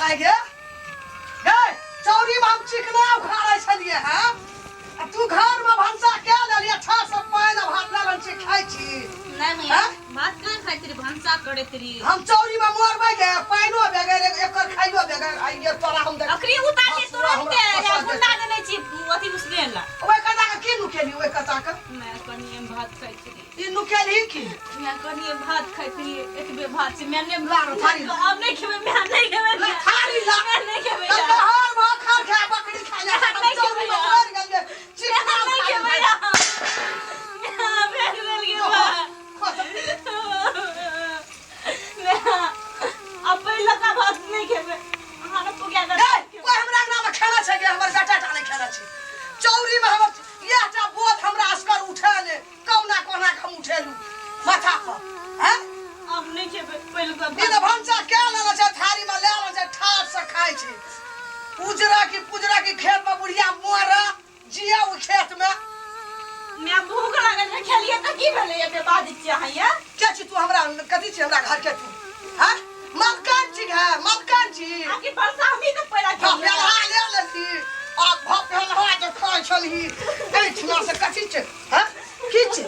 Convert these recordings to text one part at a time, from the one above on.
आगे गै चौरी में हम चिकना उखाड़ै छलियै हैं आ तू घर में भनसा कए लेलियै छह सौ पानि आ भात लऽ लै छी खाइ छी नहीं मैया हैं? भात कहाँ खाइत रही भनसा करैत रही हम चौरी में मरबै गे पानिओ बगैर एकर खाइयो बगैर आइये तोरा हम देख अखनी उतारली तुरंत हमरा गुंडा देने छी अथी उसने ला ओहि कता के की नुकेली ओहि कता के मैं कनिए भात खाइत रही ई नुकेलही की मैं कनिए भात खाइत रही एतबे भात छै मैं नहीं ला रे, थारी ला। अब नहीं खेबै मैं नहीं खेबै ला थारी ला। मैं नहीं खेबै कटहर भाखर खा बकरी खा जा मैं नहीं चौरी में खेबै। मर गेलियै चिकना मैं नहीं खेबै मैं फेंक देल गेल बा। मैं अब पहले का भात नहीं खेबै अहाँ पुगा दे गै कोई हमरा अंगना में खेला छै गे हमर बेटा टा नहीं खेला छै चौरी में हमर इएह टा बोझ हमरा असगर उठेले कौना कोना के हम उठेलू माथा पर हैं अब नहीं खेबै पहले का ई तऽ भनसा कए लेने छै थारी में ले लेने छै ठाठ से खाइ छै उजरा की पुजरा की खेत में बुढ़िया मर जिया ओ खेत में मैं भूख लागल रहे खेलिए तऽ की भेलै एते बाजै छियै अहाँ ये के छी तू हमरा कथी छी हमरा घर के तू हैं मलकान छी है मलकान छी आखिर भनसा हमही तऽ पैदा केलियै भपेलहा ले लेलही आ भपेलहा जे खाइ छलही एहिठिना से कथी छै हैं की छै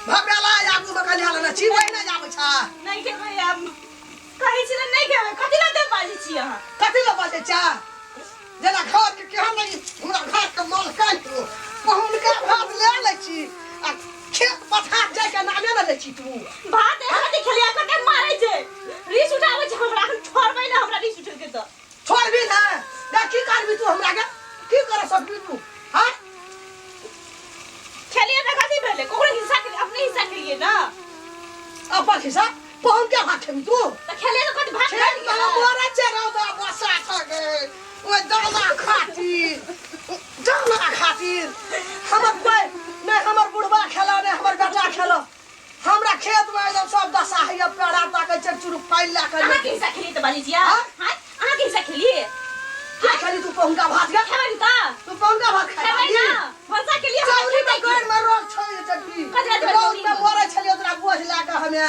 भपेलहा आगू में कलिया लेने छी वही नहि आबै छै नहीं खेबै आब कहै छी तऽ नहि खेबै कथी लए बाजै छी अहाँ कथी लए बाजै छै जेना घर के केहन लगी हमरा घर के मालकान तू पहुनका भात ले लै छी आ खेत पथार जाय के नामे ने लै छी तू भात एहन नहि खेलियै कते मारै छै रिस उठाबै छै हमरा अखन छोड़बै ने हमरा रिस उठेलकै तऽ छोड़बी ने ना की करबी तू हमरा के की कर सकबी तू हाँ खेलियै तऽ कथी भेलै ककरो हिस्सा खेलियै अपने हिस्सा खेलियै ने अपन हिस्सा पहुन के भात खेबी तू तऽ खेलियै तऽ कथी भात खेत में खेलियै मरे छै रौदा बसा के ओइ दाना खातिर दाना खातिर हमर कोई नहीं हमर बुढ़बा खेला नहीं हमर बेटा खेला हमरा खेत में एकदम सब दशा है पेड़ा ताकै छै चुरुक पानि लए कऽ अहाँके हिस्सा खेलियै तऽ बाजै छियै हाँ? हाँ? अहाँके हिस्सा खेलियै की खेली तू पहुनका भात गे खेबै ने तऽ तू पहुनका भात खाइ खेबै बाली ने भनसा खेलियै हमरा चौरी में खेबै की? गैर में रोग छै जल्दी कजरा जरा रौद चौरी में में। मरे छलियै ओकरा बोझ लए कऽ हमे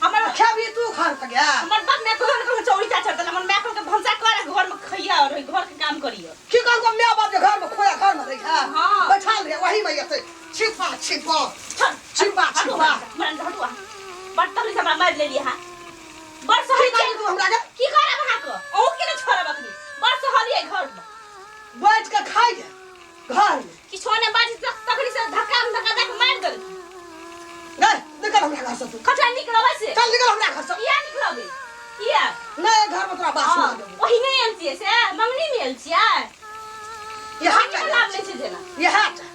हमर खेबी तू घर पर गया हमर बाप माय घर के चौरी चाचर देला हमर माय के भनसा कर घर में खइया और घर के काम करियो की कहलको माय बाप जे घर में खोया घर में रही है हाँ। बैठल रहे वही में एते छिपा छिपा छोड़ छिपा हटू छिपा हमरा हमरा हटू अहाँ। बड़ तकलीफ हमरा मारि लेलियै अहाँ बड़ की सहल कहली तू हमरा के की करब अहाँके अहूँ के ने छोड़ब अखनी बड़ सहलियै घर में बैठ के खाइ गे घर में किछो ने बाजी तखनी से धक्का में धक्का दे के मारि देलकै नहीं निकल हमरा घर से तू कठा निकलबै से चल निकल हमरा घर से किया निकलबै किया नहीं घर में तोरा बास हाँ, ना देबो ओही नहि आयल छियै से मंगनी मे आयल छियै यहाँ मंगनी मे लाभ लै छै जेना यहाँ टा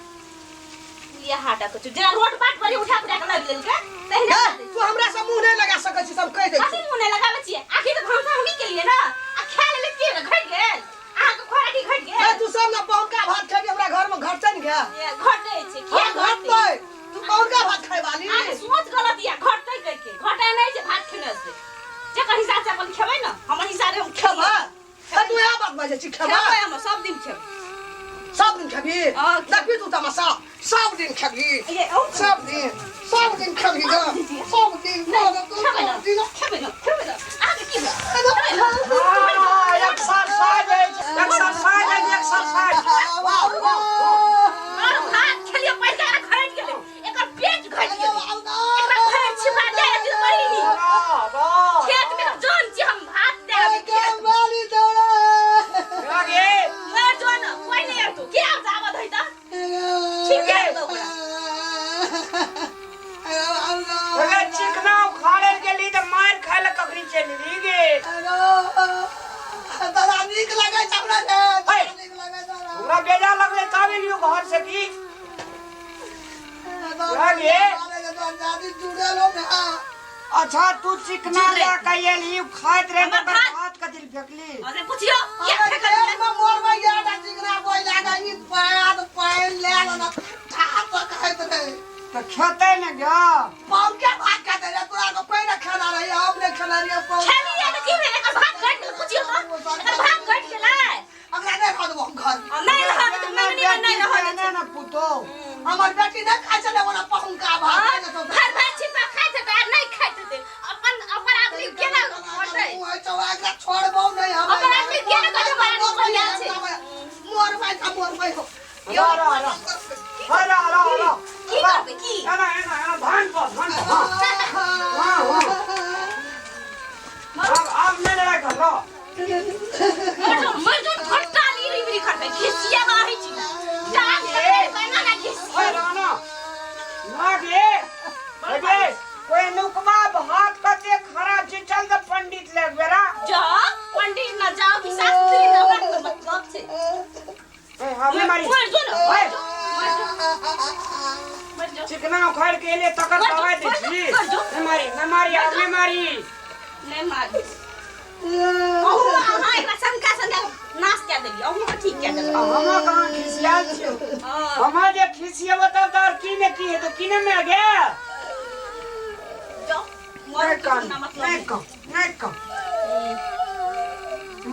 ये हाटा कछु जेना रोड बाट पर उठा उठा के लाबि लेलकै तहिना ए, तू हमरा से मुंह नहीं लगा सकै छी सब कहि दै कथी छी मुँह नहि लगाबै छियै आखिर तऽ भनसा हमही केलियै ने आ खा लेलै के घटि गेल अहाँके खोराकी घटि ए, गेल तू सब ना पहुनका भात खेबी हमरा घर में घटतै ने गे ये घटै छै किया हाँ घटतै घटतै तू पहुनका भात खाय वाली अहाँके सोच गलत यऽ घटतै कहिके घटै नहि छै भात खेने से जकर हिसाब से अपन खेबै ने हमर हिसाबे हम खेबै खेबै ए, तू इएह बात बाजै छी खेबै खेबै हम सब दिन खेबै सब दिन खेबी हाँ, खेबै। देखबी तू तमाशा सब दिन खेबी ये औ सब दिन सब दिन खेबी गे सब दिन खेबै ने सब दिन खेबै ने खेबै ने अहाँके की भेल खेबै ने हाँ, एक्सरसाइज एक्सरसाइज एक्सरसाइज वाह वाह और भात खेलिए पैसा घटि गेलै एकर पेट घटि गेलै एकरा भरि छिपा दे रहती बड़ी नीक खेत में जन छी हम भात दे रहली खेत में। मर जो न कोई नहीं आतो के आब जाबत है त ठीक है तो ओकरा अरे चिकना उखाड़े गेली तऽ मारि खाय लए कखनी चलि गेली गे दादा नीक लगै छै हमरा रे नीक लगै छै हमरा। हमरा बेजा लगलै तब एलियो घर से की अच्छा तू चिकना जुड़े। लए के एली खाइत रहे हमर तऽ भात। भात कथी लए फेकली अरे पुछियो के फेकल तऽ खेतै ने गे खेलिए त की भेल एकर भात घटि गेल पुछियो त एकर भात घटि गेलै आ नहीं रहत त मंगनी में नहीं रहत ने ने पुतो हमर बेटी नहि खाइ छलै ओना पहुनका भात भर भर छिपा खाइत हेतै आ नहीं खाइत हेतै अपन अपन आदमी केना करतै छोड़बौ नहि अपन हम पैसा मरबै हो। रा रा रा रा रा रा की करबै की? एना एना एना धान पर धान पर। हाँ हाँ हाँ, अब अब नहीं लड़ाई कर लो। मर जाओ मर जाओ, घोटा ली री करबै घिसिया वाला है छी जान पकड़ के ना घिसिया। ओए राना ना गे अगे कोई नुकवा भात कते खराब छै, चल त पंडित लग बेरा। जा पंडित ना जाओ कि शास्त्री ना, हमरा कोई मतलब छै। ए हमने मारी। मर जो ना, ओए मर जो मर जो। चिकना उखाड़ के ले तकर मर जो, दवाई दे मर जो, छी। मर जो। नहीं मारी नहीं मारी, हमने मारी नहीं मारी। अहू अहाँ एकरा शंका शंका नाश कए देलियै, अहू के ठीक कए देलियै। हम कहाँ खिसियाल छियो? हाँ। हम जे खिसियब तब त और की ने की हेतौ, की ने में गे? जाओ मर नहीं कम ना मतलब नहीं कम नहीं कम।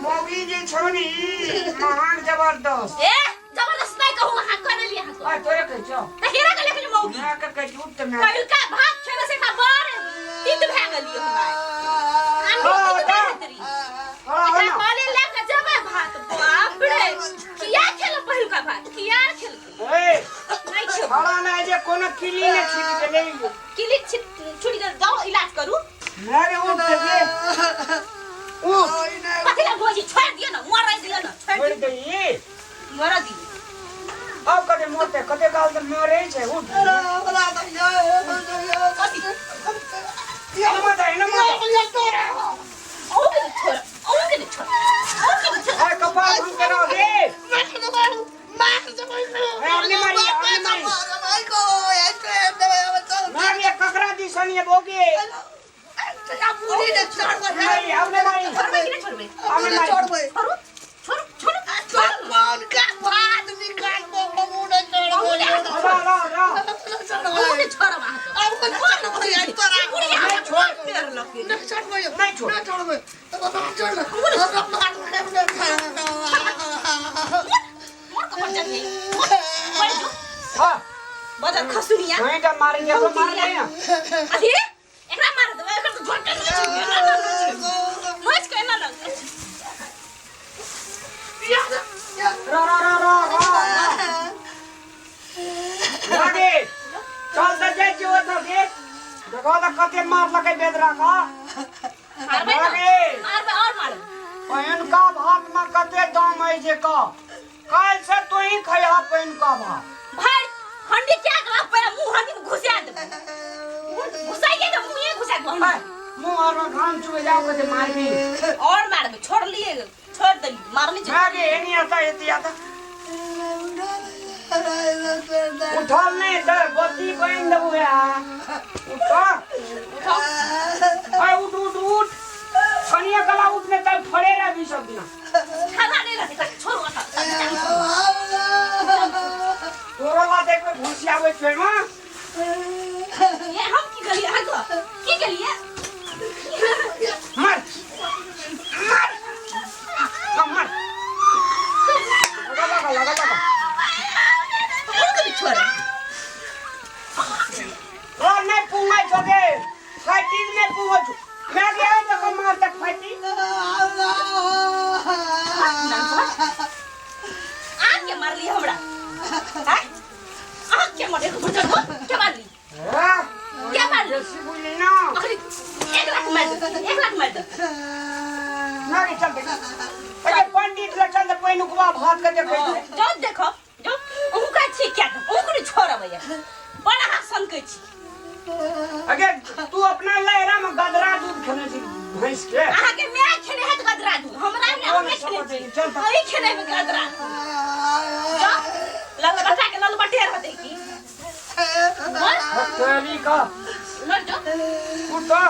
मौगी जे छौ नी महान जबरदस्त। ए जबरदस्त नहीं कहू, अहाँ कह देलियै अहाँ आ तोरे कहै छौ त हेरा के लेखली मौगी। मैं के कहै छौ त मैं पहिलका भात खेने से एकरा बड़ तीत भए गेलियै हमरा। हम हाँ, तीत भए गेली। हाँ एकरा ना कहले लए के जेबै भात, बाप रे किया खेल पहिलका भात किया खेलकै? ए नहीं खेल खड़ा नहीं जे कोनो किली ने छूट गेलै। किली छुटि गेल, जाओ इलाज करू। मैं रे उठ गे उठ। कथी लए भोजी छोड़ि दिअ न, मरै दिअ न, छोड़ि छोड़ दिअ, दे। मरऽ दिअ। अब कते मरते कते काल त मरे छै। उठ कथी मत है ना मत। अहू के नहि छोड़, अहू के नहि छोड़, अहू के नहि छोड़। ए कपाल हम करो गे। ए अपने मारी अपने मारी। ना गे ककरा दिसन ये बोगे। मारी अपने मारी। छोड़बै कि नहि छोड़बै? अपने मारी। छोड़ू छोड़ू छोड़ू छोड़ू। रा रा रा अहू नहि छोड़ब अहाँके। बुढ़िया नहीं छोड़। पेड़ लके। नहीं छोड़। मोर कपर जाते पड़ जो हां बदर खसुनिया। कहीं का मारेंगे तो मार ले। अरे एकरा मार देबै, एकर तऽ झोंटे नहि छै, एना लगै छै मच के एना लगै छै। रा रा रा रा रा लागे चल त जाय छियो त गे। देखो त कते मार लगे बेदरा का। मारबै न, लागे मारबै और मारबै। पहिनका भात में कते दाम है जे का काल से तू ही खैहा पहिनका भात। भाई हंडी क्या गला पे मुंह हंडी में घुसा देबै, घुसाइए दे, मुंहे घुसा देबै। ए, मुंह और में घाम चुए जाओ कते मारबी। और मारबै, छोड़ लिए छोड़ देली मारने छै। मैं गे एनी आता एती आता उठल नहीं दर बत्ती बन देबू या उठा। उठाओ। ए उठ उठ उठ कनिया गला उठने तब फड़े रही सब दिना। खाना नहीं रहते छोड़ो अहाँ। तोरो ला देख में घुसी आवे छै मां। ये हम की गेलियै अहाँ के की गेलियै? मार मार आ मार लगा लगा लगा लगा। अहू के नहि छोड़ब। ओ नहीं पुंगाई छोगे फाइटिंग नहीं पुंगो छु। मैं गया तो मार तक फाइटिंग। अहाँ के मारली हमरा? आँय? अहाँ के मारली? के मारली? हां क्या मारली? जैसी बुझली ना। अखनी 1 लाख मारि दे, 1 लाख मारि दे। ना रे चल देख अरे पंडित ले चल दे पहिनुकवा भात के देखै छै। जाउ देखो जाउ, अहूँ के छी क्या दे, अहूँ के नहि छोड़ब या बड़ अहाँ सनकै छी। अगे तू अपना लहरा में गदरा दूध खेने छी भैंस के। अहाँ के my खेने हैत गदरा दूध, हमरा नहि, हम नहि खेने छी। चल त। अहीं खेने हेबै गदरा दूध। जाउ लल बच्चा के लल बटेर होतै की मर तेरी का मर जाउ। उठ और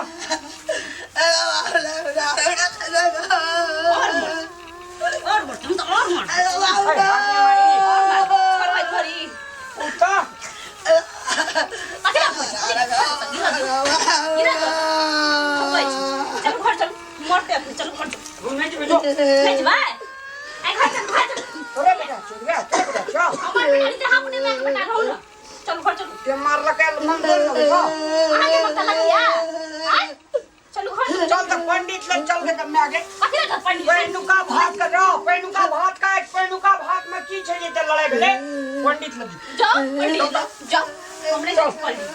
मर और मर, हम तऽ और मर ए हाथ मारी। और मार, छोड़बै थोड़ी। उठ कथी लए भोजी? गिरा दियौ, गिरा दियौ। थकै छी। चलू घर चलू, मरते अखनी, चलू घर चलू। हम नहीं जेबै जो। नहि जेबै? आइ घर चलू, घर चलू। तोरे बेटा चल गया तोरे बेटा चल। हमर बेटा नहि तऽ अहाँ अपने मायके बेटा रहू ने। चलू घर चलू। के मार लके मन बोल न का। अहाँके ममता लगैया? आँय? चलू घर चलू। चल त पंडित ले चल के त मैं आगे। कथी लए पंडित? पहिनुका भात के रह, पहिनुका भात का, पहिनुका भात में की छै गेलै पंडित लग जाओ पंडित लग, जाओ हम नहीं जेबै पंडित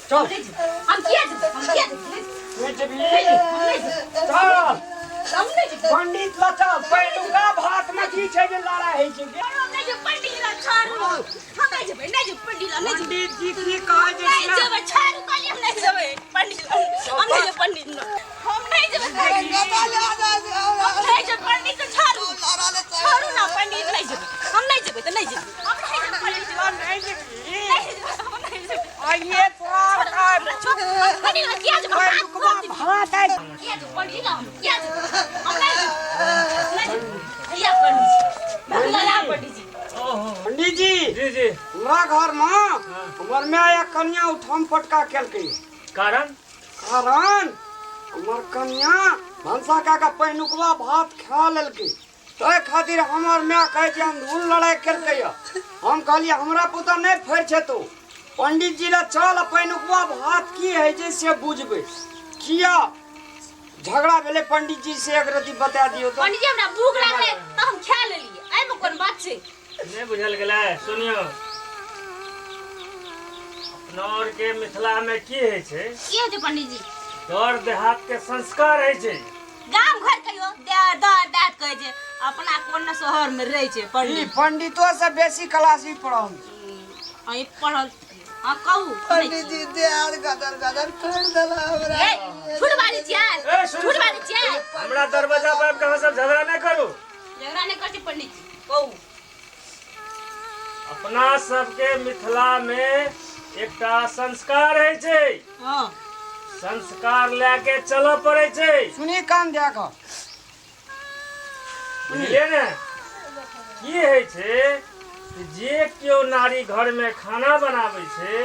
चल नहीं जेबै। हम किया जेबै हम किया जेबै नहीं जेबही नहीं जेबै, हम नहीं जेबै चल हम नहीं जेबै पंडित ल चल पहिलुका भात में की छै जे लड़ाई होइ छै गे? हम नहीं जेबै पंडित लग छोड़ू हम नहीं जेबै नहीं जेबै पंडित लग नहीं जेबै पंडित जी की कहै छै नहीं जेबै छोड़ू कहलियै हम नहीं जेबै पंडित लग हम नहीं जेबै पंडित लग हम नहीं जेबै हम नहीं जेबै पंडित लग छोड़ू छोड़ू ना पंडित नहीं जेबै हम नहीं जेबै तऽ नहीं जेबै हम नहीं जेबै पंडित लग नहीं जेबही नहीं जेबै हम नहीं जेबै आइए तोर का छोड़ पंडित लग किया जेबै हम पहिलुकवा भात आइ किया जेबै पंडित लग किया जेबै हम नहीं जेबै नहीं जेबै किया पंडित जी भगला पंडित जी पंडित जी जी जी हमरा घर में हमर माय आ कन्या उठम पटका केलकै कारण कारण हमर कन्या भनसा कए कऽ पहिनुकवा भात खा लेलकै ताहि खातिर हमर माय कहै छै अंधूल लड़ाइ केलकै यऽ हम कहलियै हमरा पुता नहि फरि छै तू पंडित जी लग चल आ पहिनुकवा भात की होइ छै से बुझबै किया झगड़ा भेलै पंडित जी से एक रति बता दियौ तऽ पंडित जी हमरा भूख लागलै तऽ हम खा लेलियै एहिमे कोन बात छै नहि बुझल गेलै सुनियौ अपना और के मिथिला में की होइ छै की होइ छै पंडित जी दर देहात के संस्कार होइ छै गाम घर कहियो दर देहात कहै छै अपना कोन ने शहर में रहै छै ई पंडित पंडितो से बेसी क्लास ही पढ़ल अहीं पढ़ल हाँ कहू सुनै पंडित छी। जी देह हाथ गदर गदर कर देला हमरा ए झूठ बाजै छियै ए, सुनू, झूठ बाजै छियै हमरा दरवाजा पर आबि कऽ अहाँ सब झगड़ा नहि करू झगड़ा नहि करै छी पंडित जी कहू अपना सबके मिथिला में एकटा संस्कार होइ छै हाँ संस्कार लए के चलऽ पड़ै छै सुनी कान दए कऽ बुझलियै ने की होइ छै कि जे केओ नारी घरमे खाना बनाबै छै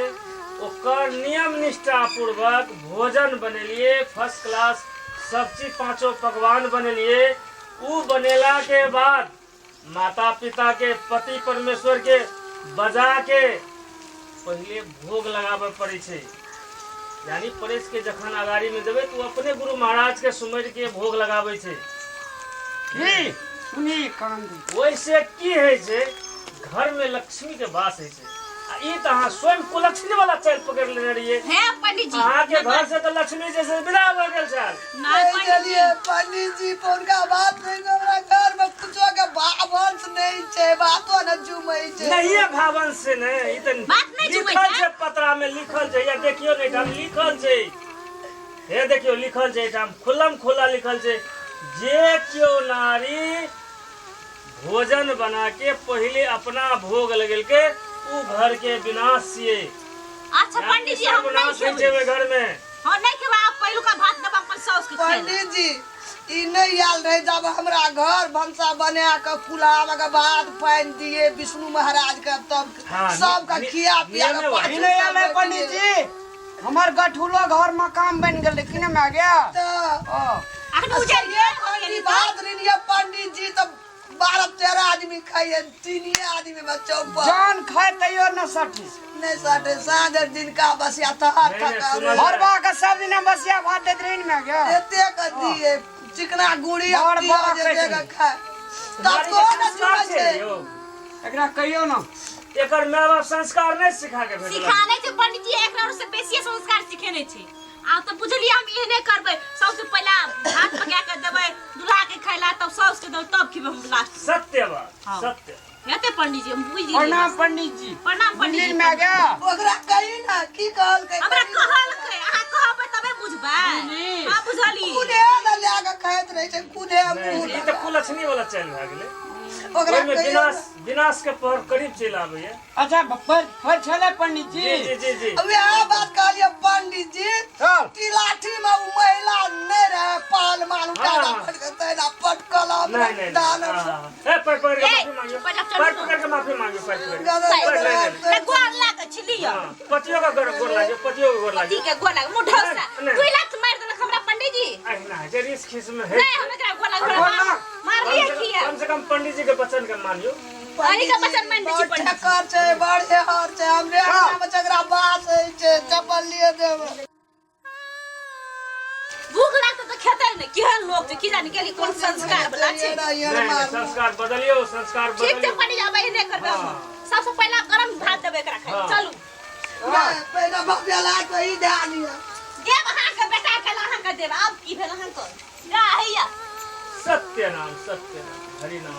ओकर नियम निष्ठा पूर्वक भोजन बनेलियै फर्स्ट क्लास सब चीज पांचों पकवान बनेलियै उ बनेला के बाद माता पिता के पति परमेश्वर के बजा के पहिले भोग लगाबऽ पड़ै छै यानी परेश के जखन अगाड़ी में देबै तऽ ओ अपने गुरु महाराज के सुमरि के भोग लगाबै छै की सुनी कान दे ओहिसे की होइ छै घर में लक्ष्मी के वास होइ छै आ ई तऽ अहाँ स्वयं कुलक्ष्मी वाला चालि पकड़ि लेने रहियै हे पंडित जी अहाँके घर से तऽ लक्ष्मी जे छै विदा भऽ गेल छल नहीं नहीं पंडित जी चलिए पंडित जी पुनका बात नहीं हमरा घर में कुछो के भावंश नहीं छै बातो न जुमै छै नहिये भावन से ने ई तऽ बात नहि जुमै लिखल छै। छै पतरा में लिखल छै या देखियौ ने एहिठाम लिखल छै हे देखियौ लिखल छै एहिठाम खुल्लम खुल्ला लिखल छै जे केओ नारी भोजन बना के पहिले अपना भोग लगेलके उ घर के विनाश छियै अच्छा पंडित जी हम नहीं सर्वनाश होइ छै खेबै ओहि घर में हां नहीं खेबै आप पहिलुका भात देब अपन साउस के खाय पंडित जी ई नहीं आयल रहे जब हमरा घर भनसा बना के कुल्हा के भात पानि दिए विष्णु महाराज के तब हाँ, सबके खिया पिया के नियमे पाछू ई नहि आयल सब है पंडित जी हमर गठुलो घर मकान बनि गेलै कि नहि भए गया तऽ ओ अखन उजर गेल पंडित भात ऋणिया पंडित जी तऽ 12-13 आदमी खाइए तीन आदमी में चौपा जान खाए तैयो न सठी नहीं सटे साँझ दिन का बसिया थहर नहीं, नहीं, थकर सुनल भरवा के सब दिन बसिया भात दैत रही में गया एते के दिए चिकना गुड़ी बड़ अब दिया बड़ जे कहै देगा छै। खाए तब नारी तो के न संस्कार जुड़ै छै छै यौ। एकरा कहियो न एकर माय बाप संस्कार नहि सिखा के भेजलक सिखा नहि छै पंडित जी एकरा और से बेसी संस्कार सिखेने छै आब तऽ बुझलियै हम एहने करबै सबसे पहिला भात पका के देबै दूल्हा के खाइला तब साउस के देबै तब खेबै हम लास्ट सत्य बात हाँ। सत्य हेतै पंडित जी हम बुझि गेलियै प्रणाम पंडित जी प्रणाम पंडित जी बुझलिन में गया ओकरा कही ना की कहलकै हमरा कहलकै अहाँ कहबै तबे बुझबै हाँ बुझलियै खुदे न लए के खाइत रहै छै खुदे नहि, मुँह ई तऽ कुलक्षणी वाला चालि भए गेलै ओकरा ओहिमे कहियो विनाश विनाश के पहर करीब चलि आबैया अच्छा पर पर छलै पंडित जी जी जी जी जी वएह बात कहलियै पंडित जी चल कि लाठी में उ महिला नहीं रहे पहलवान उठा हाँ। पटक तैना पटकल नहीं नहीं दानव नहीं, हाँ, हाँ। ए पैर पकड़ के ए, माफी मांगियो पहिले चलू पैर ना। पकड़ के माफी मांगियो पैर पकड़ के गदर नहीं, नहीं, नहीं। ने गोर लागै छी लिअ हाँ, पतियो का गोर गोर लागियो पतियो के गोर पति लागियो के गोर लागे मुँह ढौसा नहीं, नहीं। दुई लाख मारि देलक हमरा पंडित जी अहिना है जे रिस खिस में है नहीं हम एकरा गोर लागे गोर लाग। मारलियै किया कम से कम पंडित जी के वचन के मानियो अहीं के वचन मानि लै छी बड़ पंडित जी। ठेकर छै बड़ हेहर छै हमरे अंगना में जकरा बास होइ छै चप्पल लिए देबै भूख लागतै तऽ खेतै ने केहन लोक छै की जाने गेली कोन संस्कार वाला छै। नहीं नहीं, संस्कार बदलियो, संस्कार ठीक छै बदलियो। पंडित जी, अब एहने करबै हम। हाँ। सबसँ पहिला गरम भात देबै एकरा खाय। हाँ। चलू। पहिने भव्यला तऽ ई दए लिअ। देब अहाँके बेटा के, अहाँके देब। आब की भेल अहाँके? जा हैया। सत्य नाम, सत्य नाम, हरि नाम।